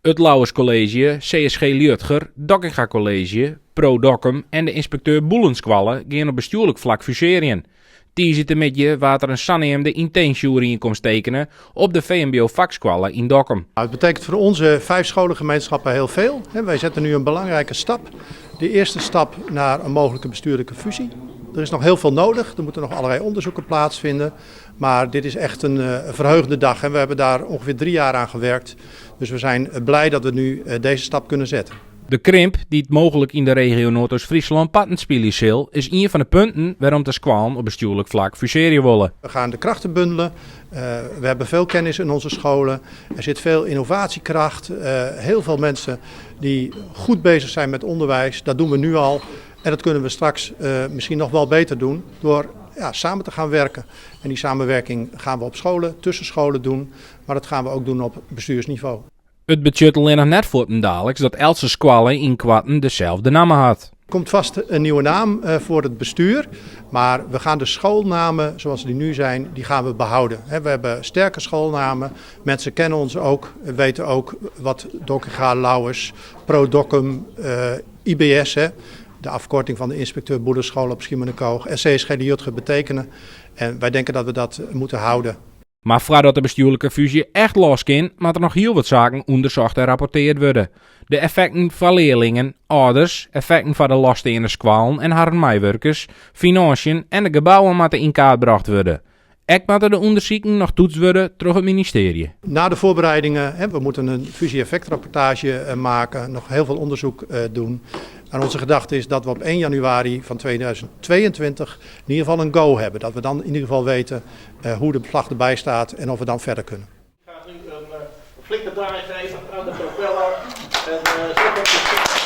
It Lauwers Kolleezje, CSG Liudger, Dockinga Kolleezje, Pro Dokkum en de Inspecteur Boelensskoalle gean op bestjoerlik flak fusearjen. Tiisdeitemiddei waard der in saneamde yntinsje-oerienkomst tekene op de VMBO-fakskoalle yn Dokkum. Het betekent voor onze vijf scholengemeenschappen heel veel. Wij zetten nu een belangrijke stap. De eerste stap naar een mogelijke bestuurlijke fusie. Er is nog heel veel nodig. Er moeten nog allerlei onderzoeken plaatsvinden. Maar dit is echt een verheugende dag en we hebben daar ongeveer 3 jaar aan gewerkt. Dus we zijn blij dat we nu deze stap kunnen zetten. De krimp, dy't mooglik yn de regio Noardeast-Fryslân parten spylje sil, is ien fan de punten wêrom't de skoallen op bestjoerlik flak fusearje wolle. We gaan de krachten bundelen. We hebben veel kennis in onze scholen. Er zit veel innovatiekracht. Heel veel mensen die goed bezig zijn met onderwijs. Dat doen we nu al. En dat kunnen we straks misschien nog wel beter doen door, ja, samen te gaan werken. En die samenwerking gaan we op scholen, tussen scholen doen. Maar dat gaan we ook doen op bestuursniveau. It betsjut allinnich net fuortendaliks dat eltse skoalle ynkoarten deselde namme hat. Er komt vast een nieuwe naam voor het bestuur. Maar we gaan de schoolnamen zoals die nu zijn, die gaan we behouden. We hebben sterke schoolnamen. Mensen kennen ons ook, weten ook wat Dockinga, Lauwers, Pro Dokkum, IBS, de afkorting van de inspecteur Boelensschool op Schiermonnikoog en CSG Liudger betekenen. En wij denken dat we dat moeten houden. Mar foardat de bestjoerlike fúzje echt los kin, moatte der noch hiel wat saken ûndersocht en rapportearre wurde. De effekten foar learlingen, âlders, effekten foar de lossteande skoallen en harren meiwurkers, finânsjes en de gebouwen moatte yn kaart brocht wurde. Ek moatte de ûndersiken noch toetst wurde troch it ministearje. Na de voorbereidingen, hè, we moeten een fusie-effectrapportage maken, nog heel veel onderzoek doen. En onze gedachte is dat we op 1 januari van 2022 in ieder geval een go hebben. Dat we dan in ieder geval weten hoe de vlag erbij staat en of we dan verder kunnen. Ik ga nu een flinke draai geven aan de propeller. En zet op de